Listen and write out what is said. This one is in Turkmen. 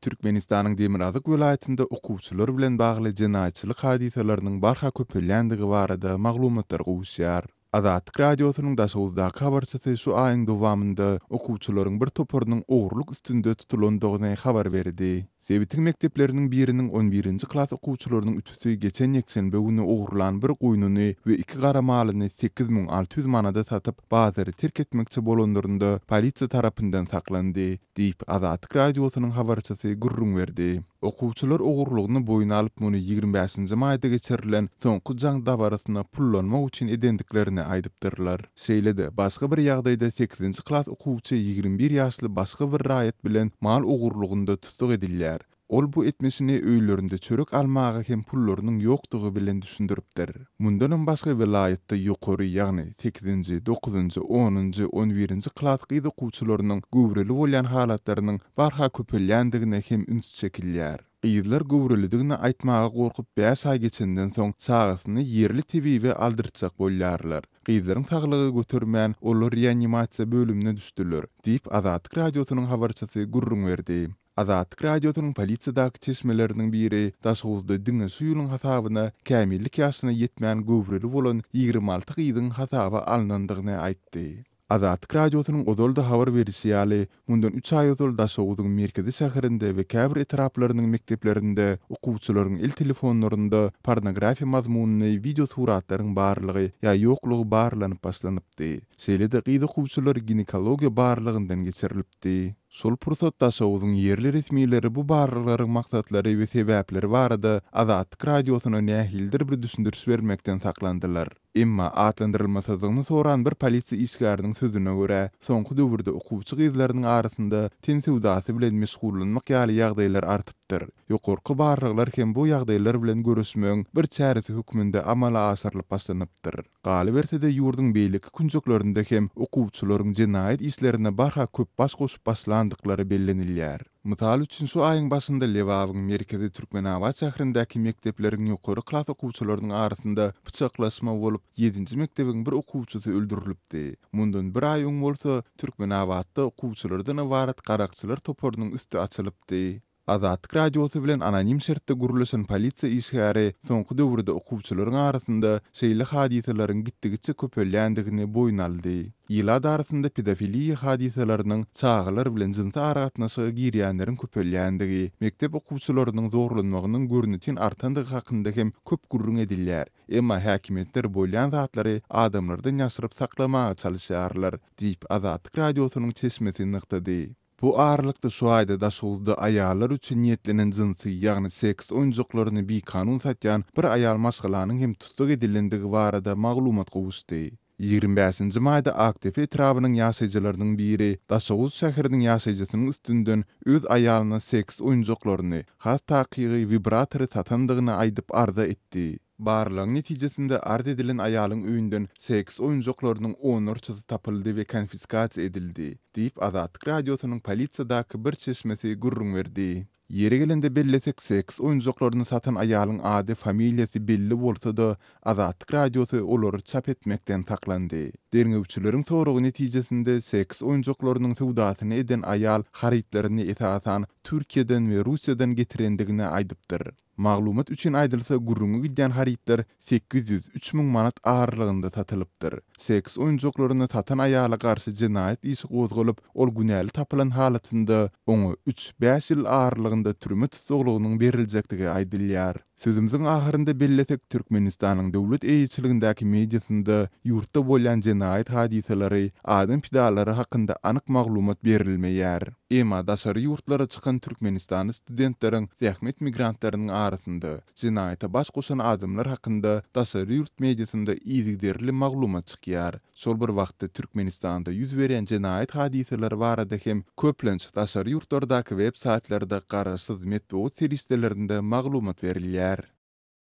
Türkmenistanyň demirgazyk welaýatynda okuwçylar bilen bagly jenaýatçylyk hadysalarynyň barha köpelýändigi barada maglumatlar gowuşýar. Azatlyk Radiosynyň Daşoguzdaky habarçysy şu aýyň dowamynda okuwçylaryň bir toparynyň ogurlyk üstünde tutulandygyny habar berdi. Sebitiň mekdepleriniň biriniň on birinji klas okuwçylarynyň üçüsi geçen ýekşenbe güni ogurlan bir goýnuny we iki gara malyny 8600 manada satyp, bazary terk etmekçi bolanlarynda polisiýa tarapyndan saklandy. Diýip, Azatlyk Radiosynyň habarçysy gürrüň berdi. Okuwçylar ogurlygyny boýun alyp, muny 25 nji maýda geçirilen Soňky jaň dabarasyna pullanmak üçin edendiklerini aýdypdyrlar. Şeýle-de, başga bir ýagdaýda sekizinji klas okuwçy 21 ýaşly başga bir raýat bilen mal ogurlygynda tussag edilýär. Ol bu etmişini öýlerinde çörek almaga hem pullarynyň ýokdugy bilen düşündiripdir. Mundanam başga welaýatda ýokary, ýagny sekizinji, dokuzynjy, onunjy, on birinji klas gyz okuwçylarynyň göwreli bolýan halatlarynyň barha köpelýändigine hem üns çekilýär. Gyzlar göwrelidigini aýtmaga gorkup bäş aý geçenden soň çagasyny ýerli tebibe aldyrtjak bolýarlar. Gyzlaryň saglygy götermän, olar reanimasiýa bölümine düşdüler, diýip, Azatlyk Radiosynyň habarçysy gürrüň berdi. Azatlyk Radiosynyň polisiýadaky çeşmeleriniň biri Daşoguzda diňe şu ýylyň hasabyna kämillik ýaşyna ýetmän göwreli bolan 26 gyzyň hasaba alnandygyny aýtdy. Azatlyk Radiosynyň ozal-da habar berişi ýaly, mundan üç aý ozal Daşoguzyň merkezi şäherinde we käbir etraplarynyň mekdeplerinde okuwçylaryň el telefonlarynda pornografiýa mazmunly wideosuratlaryň barlygy ýa ýoklugy barlanyp başlanypdy. Şeýle-de gyz okuwçylar ginekologiýa barlagyndan geçirilipdi. Şol pursat Daşoguzyň ýerli resmileri bu barlaglaryň maksatlary we sebäpleri barada Azatlyk Radiosyna nähilidir bir düşündiriş bermekden saklandylar. Emma atlandyrylmasyzlygyny soran bir polisiýa işgäriniň sözüne görä, soňky döwürde okuwçy gyzlarynyň arasynda ten söwdasy bilen meşgullanmak ýaly ýagdaýlar artypdyr. Ýokarky barlaglar hem bu ýagdaýlar bilen göreşmegiň bir çäresi hökmünde amala aşyrylyp başlanypdyr. Galyberse-de, ýurduň beýleki künjeklerinde hem okuwçylaryň jenaýat işlerine barha köp baş goşup başlandyklary bellenilýär. Mysal üçin, şu aýyň başynda Lebabyň merkezi Türkmenabat şäherindäki mekdepleriň ýokary klas okuwçylarynyň arasynda pyçaklaşma bolup, ýedinji mekdebiň bir okuwçysy öldürilipdi. Mundan bir aý öň bolsa, Türkmenabatda okuwçylardan ybarat garakçylar toparynyň üsti açylypdy. Azatlyk Radiosy bilen anonim şertde gürleşen polisiýa işgäri soňky döwürde okuwçylaryň arasynda şeýle hadysalaryň gitdigiçe köpelýändigini boýun aldy. Ilat arasynda pedofiliýa hadysalarynyň, çagalar bilen jynsy aragatnaşyga girýänleriň köpelýändigi, mekdep okuwçylarynyň zorlanmagynyň görnetin artandygy hakynda hem köp gürrüň edilýär, emma häkimiýetler bolýan zatlary adamlardan ýaşyryp saklamaga çalyşýarlar, diýip, Azatlyk Radiosynyň çeşmesi nygtady. Bu aralykda şu aýda Daşoguzda aýallar üçin niýetlenen jynsy, ýagny seks oýunjaklaryny bikanun satýan bir aýal maşgalanyň hem tussag edilendigi barada maglumat gowuşdy. 25 nji maýda Akdepe etrabynyň ýaşaýjylarynyň biri Daşoguz şäheriniň ýaşaýjysynyň üstünden öz aýalyna seks oýunjaklaryny, has takygy wibratory satandygyny aýdyp arza etdi. Barlagyň netijesinde arz edilen aýalyň öýünden seks oýunjaklarynyň onlarçasy tapyldy we konfiskasiýa edildi, diýip, Azatlyk Radiosynyň polisiýadaky bir çeşmesi gürrüň berdi. Ýeri gelende bellesek, seks oýunjaklaryny satan aýalyň ady, familiýasy belli bolsa-da, Azatlyk Radiosy olary çap etmekden saklandy. Derňewçileriň soragy netijesinde seks oýunjaklarynyň söwdasyny eden aýal harytlaryny esasan Türkiýeden we Russiýadan getirendigini aýdypdyr. Maglumat üçin aýdylsa, gürrüňi gidýän harytlar 803 müň manat aralygynda satylypdyr. Seks oýunjaklaryny satan aýala garşy jenaýat işi gozgalyp, ol günäli tapylan halatynda oňa üç, bäş ýyl aralygynda türme tussaglygynyň beriljekdigi aýdylýar. Sözümiziň ahyrynda bellesek, Türkmenistanyň döwlet eýeçiligindäki mediasynda ýurtda bolýan jenaýat hadysalary, adam pidalary hakynda anyk maglumat berilmeýär. Emma daşary ýurtlara çykan türkmenistanly studentleriň, zähmet migrantlarynyň arasynda jenaýata baş goşan adamlar hakynda daşary ýurt mediasynda yzygiderli maglumat çykýar. Şol bir wagtda Türkmenistanda ýüz berýän jenaýat hadysalary barada hem köplenç daşary ýurtlardaky web saýtlarda garaşsyz metbugat serişdelerinde maglumat berilýär.